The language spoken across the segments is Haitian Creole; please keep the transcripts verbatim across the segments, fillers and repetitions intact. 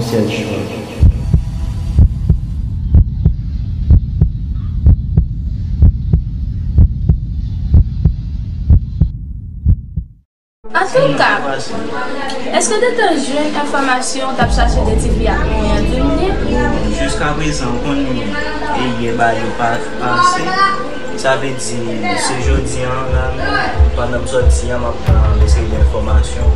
Sèl chwa. Antouka, èske w te tann jwenn enfòmasyon w t ap chache de ti fi ak non an Dulnay? Jiskaprezan, ou konnen, e yè bagay yo pa pase. Sa vle di, se jodi a la menm, pandan m sòti a, m ap pran yon seri de enfòmasyon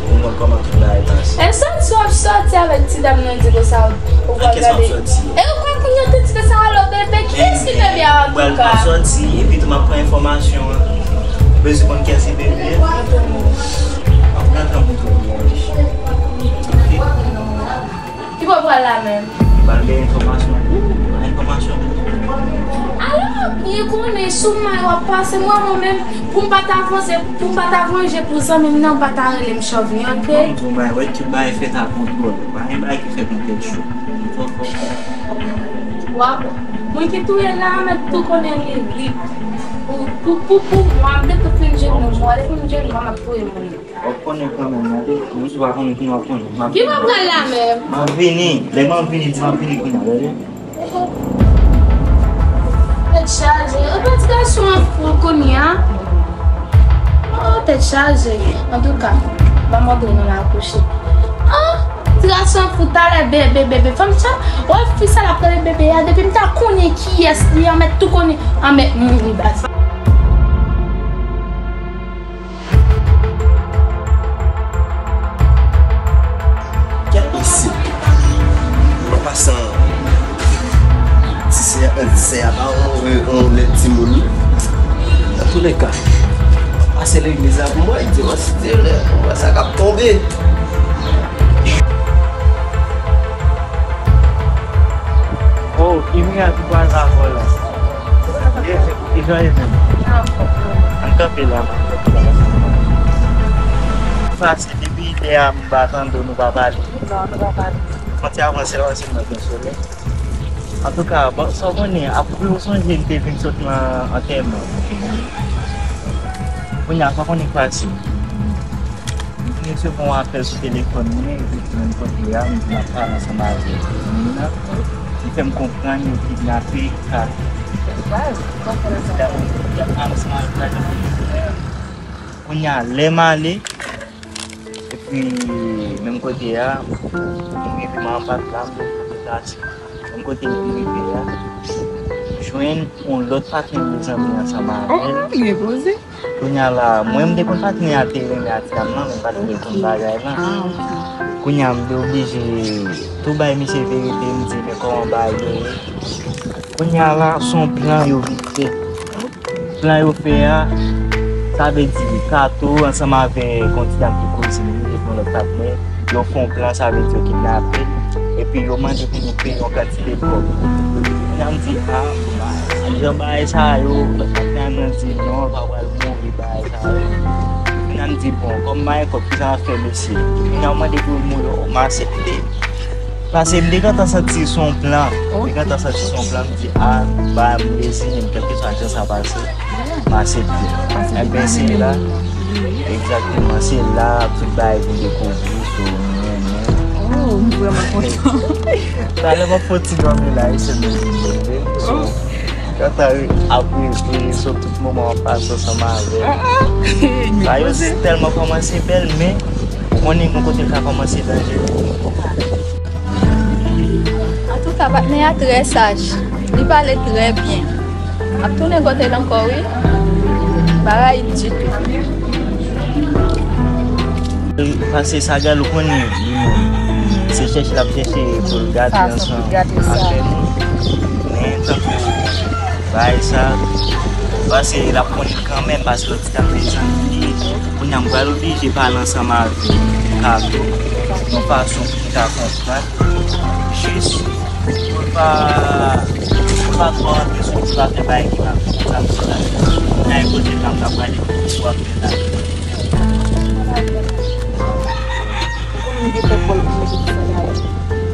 pou m konn kòman tout bagay pase. E sòti w ap sòti avèk ti dam nan di konsa ou pral gade. An kiyès m ap sòti? E ou kwè kounye a tout ti sa alo bebe, kiyès ki bebe a antouka? Pral pa sòti, epi tou m ap pran enfòmasyon an. Bezwen konn kiyès ki bebe a? M ap rantre an kontwòl mwen. Ki bò w pral la menm? Pral gen enfòmasyon. Enfòmasyon. Alò, byen konnen sou may w ap pase, mwen, mwen menm, pou m pa ta vanse, pou m pa ta vanje pou zanmi m nan, ou pa ta rele m chòvni, oke? Bon, bon, bay, wè, tout bagay fèt a kontwòl. Pa gen bagay ki fèt nan tèt cho. Ou twò fò. Waw, moun ki touye la, mèt tou konnen li ri. Pou, pou, pou, pou mwen, m te tou fin jwenn nou, mwen, depi m jwenn mwen, m ap touye moun. W ap konnen kanmenm, gade. Menm si w pa konnen, kounye a w ap konnen. Ki bò w pral la menm? M ap vini. Lè m ap vini, di m ap vini kounye a, gade. Tèt chaje. Ou pa ti gason an fou kounye a? Oh, tèt chaje. Antouka, ban m antre nan la kouche. Oh, ti gason an fou talè bebe, bebe. Fanm sa, wè fi sa l ap rele bebe a. Depi m ta konnen kiyès li an, mèt tou konnen. An mèt mouri baz. Kèt mesye, an pasan, ti sè, ti sè a pa yon, yon, yon lèt timoun, wi. Antoulèka, pase legliz la pou mwen, di mwen si Dye vle, mwen sa k ap tonbe. Oh, Imia ki kwaze avè w la. Ki jan e menm? Ann kanpe la, man. Sa se depi lè a m pa tande w, nou pa pale. Non, nou pa pale. Fò ti avanse la, se mwen gen solèy. Antouka, bon, sa w konnen, apre ou sonje m te vin sot nan antèman. Kounye a, sa w konnen k pase. M te resevwa yon apèl sou telefòn mwen, epi menm kote a, m vin ap pale ansanm avèk moun nan. Li fè m konprann yo kidnape Kato. Kounye a, lè m ale, epi menm kote a, m rive nan anpat la, m deplase. Menm kote m rive a, m jwenn yon lòt patnè de zanmi ansanm avè l. Oh, li repoze. Kounye a la, mwen m te konn patnè a te renmen ak ti dam nan, men m pa t vle konn bagay lan. Ah, ok. Kounye a m te oblije, tou bay misye verite, m di, men kòman bagay yo ye? Kounye a la, se yon plan yo vin fè. Plan yo fè a, sa vle di, Kato ansanm avèk yon ti dam ki kouzin li, epi yon lòt patnè, yo fè yon plan, sa vle di yo kidnape l, epi yo mande pou nou peye yon kantite kòb. Kounye a m di, a, jan bagay sa yo, lòt patnè a m nan di, non, l pa pral mouri, bagay sa yo. Kounye a m di, bon, kòm m pa gen kòb, kisa m ap fè, mesye? Kounye a yo mande pou yo mouri, m aksepte. Paske m te gentan santi se yon plan. M te gentan santi se yon plan, m di, a, ba m reziyen m, kèlkeswa jan sa pase. M aksepte. Enben, se la, egzakteman, se la tout bagay vin dekouvri, so, m renmen. Oh, m vrèman kontan. Talè m ap fè ti dòmi la, e se mwen ki vin leve. So, kontan ap reve, so, tout moman w ap pase ansanm avè l. Bagay yo tèlman kòmanse bèl, men ou konnen gon kote l ka kòmanse danjere. Antouka, patnè a trè saj. Li pale trè byen. M ap tounen kote l ankò, wi. Bagay di tou. Paske Sagar, ou konnen, li menm, se chèche l ap chèche pou l gade ansanm avè nou. Men tankou bagay sa, paske l ap konnen kanmenm, paske lòt ti dam te zanmi li. Kounye a, m pral oblije pale ansanm avè Kato yon fason pou li ka konprann. Jis pou l pa, pou l pa twò rantre sou tout afè bagay ki pa konn sa m sot la. Nan yon kote la, m ta prale pou l fè la.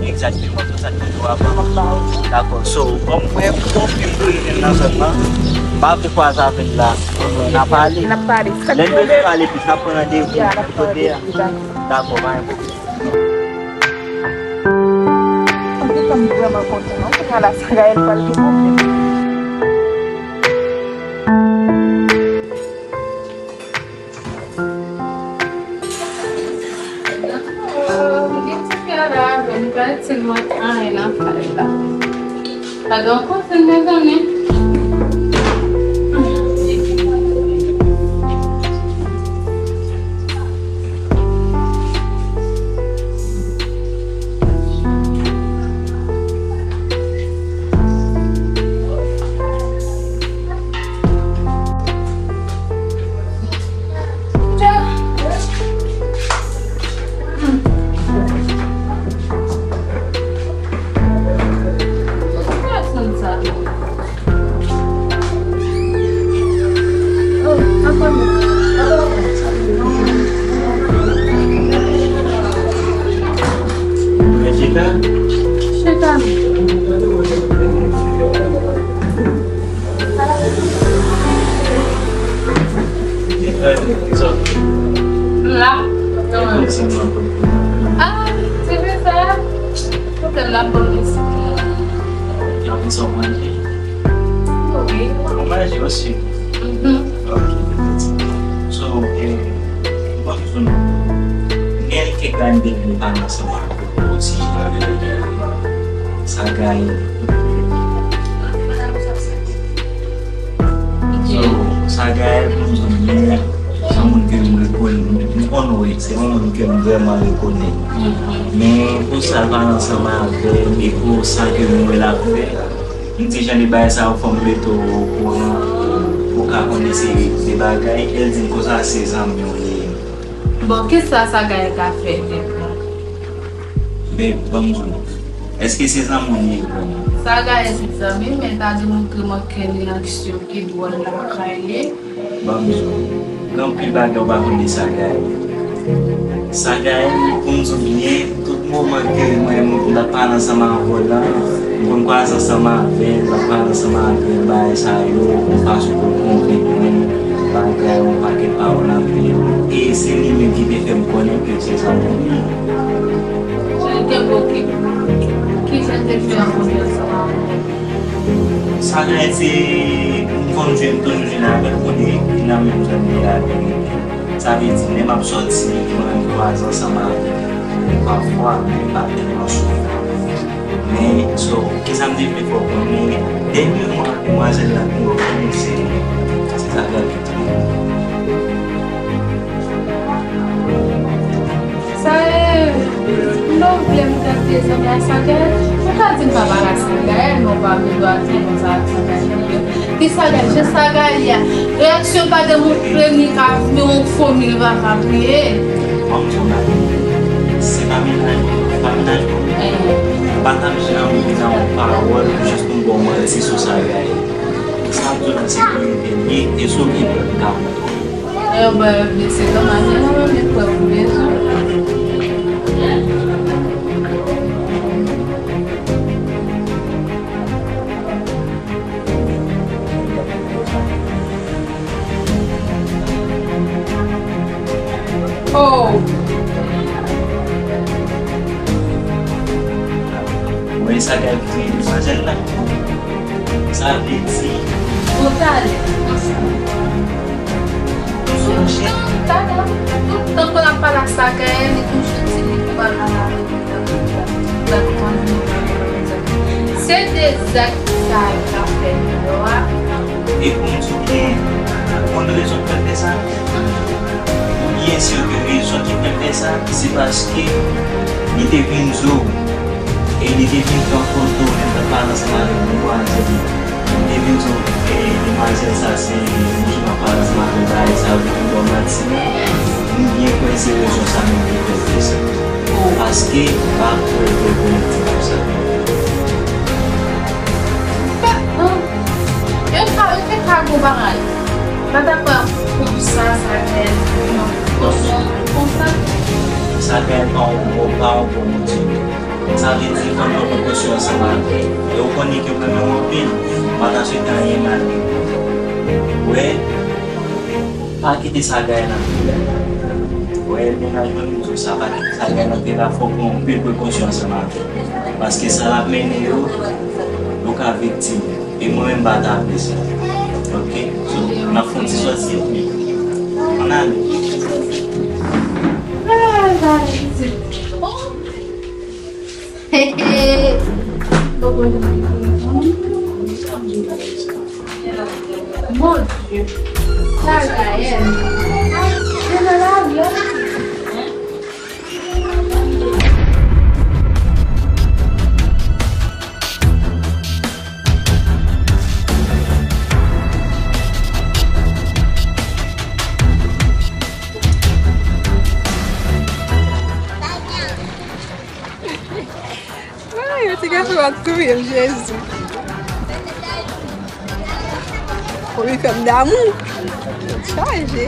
Egzakteman, tout sa ki toujou avan. Dakò, so, kòm mwen, kòm fim pou li menm nan zòn nan, m pa vle kwaze avè l la. N a pale. N ap pale. Lè n bezwen pale plis, n ap pran randevou kote a. Dakò, pa gen pwoblèm. M vrèman kontan non, kounye a la sa Gaël pral gen pwoblèm. Gen ti fi a la avè m, pa itil mwen anyen nan kay la. Pa gen yon konfin, mezanmi. M la. Ah, se vre sa. Pwoblèm la, pòlis. Wi. Ou manje osi? Mhm. Ok. So, eh, bon, gen kèk ane depi nou pa ansanm avèk ou, ti jan sa Gaël. So, sa Gaël, pou m di w byen, se yon moun ke m rekonèt, m konn wi, se yon moun ke m vrèman rekonèt. Men pou sa l pa ansanm avè m, e pou sa ke m wè l ap fè, m di jan de bagay sa yo fò m mete w okouran, pou w ka konnen se de bagay, e l di m konsa se zanmi w li ye. Bon, kisa sa Gaël ka fè epi? Men, ban m di w, èske se zanmi w li ye vrèman? Sa Gaël di zanmi, men ta demontre mwen kèk reyaksyon ki dwòl lakay li. Ban m di w, gen anpil bagay ou pa konn de sa Gaël. Sa Gaël, pou m di w byen, tout moman ke mwen, m ap pale ansanm avè w la, m konn kwaze ansanm avè l, m ap pale ansanm avè l, bagay sa yo, m pa sou konvenk mwen, bagay, yon pakèt pawòl anpil. E se li menm ki te fè m konnen ke se zanmi m. Jan te bloke. Kijan te fè ankontre ansanm avè w? Sa gen se, m konn jwenn, toujou jwenn avè l, kote li nan menm zòn li ye avè m. Sa vle di, lè m ap sòti, mwen m kwaze ansanm avè l. Pafwa, men pa tèlman souvan. Men, so, kisa m te vle fè w konnen, dènye mwa, demwazèl la vin di m se, se sa k ap Sa e, m ta vle zanmi a sa Gaël, ou ka di m pa pale a sa Gaël, men ou pa vle dwa di m sa ak sa Gaël. Ki sa Gaël, jan sa Gaël ye a, reyaksyon ta demontre m li ka vle yon fomi, li pa ka bliye. Ban m di w bagay, se pa mennaj mwen, se pa mennaj mwen. Eh. M pa t ap janm di nan yon pawòl, jis pou m ba w manti sou sa Gaël. Sa m di w la, se verite li ye, e sou li m ka konte w. Yo ba yo blese, kòman se nan men kwè pou bezwen. Oh! Ou wè sa k ap di demwazèl la? Sa vle di. Bon, talè. Tout tan, talè, tout tan ke l ap pale ak sa Gaël, li toujou di li pral pale avèk li. Se de zak sa l ap fè deyò a. E pou m di w byen, ou konn rezon k fè l fè sa? Ou byen si ke rezon ki fè l fè sa, se paske li te vin di w, e li te vin pran foto, lè l t ap pale ansanm avèk demwazèl li. Li te vin di w, e demwazèl sa se moun ki ap pale ansanm avèk bagay sa yo, li vin ba w manti. M byen kwè se rezon sa menm ki fè l fè sa. Paske m pa kwè ke w konnen ti konsa. Yo ka, yo te ka gon bagay. Pa ta kwè konsa, sa fè non, konsa, konsa. Sa fè pa yon bon, pa yon bon moun di. Sa vle di, fò n pran prekosyon ansanm avè l. E ou konnen ke mwen menm anpil, m pa ta swete anyen mal li. Wè, pa kite sa Gaël ap fè. Wè, mennaj mwen, m di w sa, pa kite sa gade nan tèt la, fòk pran anpil prekosyon ansanm avè l. Paske sa l ap mennen yo, yo ka viktim. E mwen menm, m pa ta vle sa. Oke? So, n ap fè yon ti sòti, oke? Ann ale. Mon Dieu, sa Gaël. Se nan lari a. Ay, yon ti gason ap touye m, Jezi. Pou li fè m damou. Chaje.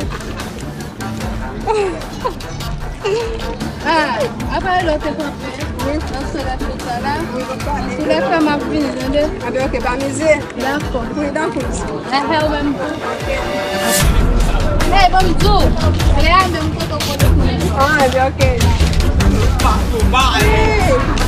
Ah, apa lè w te kanpe nan solèy konsa la? Wi, mwen pale. Solèy fè m ap vini, tande? Anben, oke, pa mize. Dakò. Pridan, pridan. Ehe, ou menm tou. Hey, bon, m di w, lè a menm kote w kote pou mwen. Ah, anben, oke. Hey!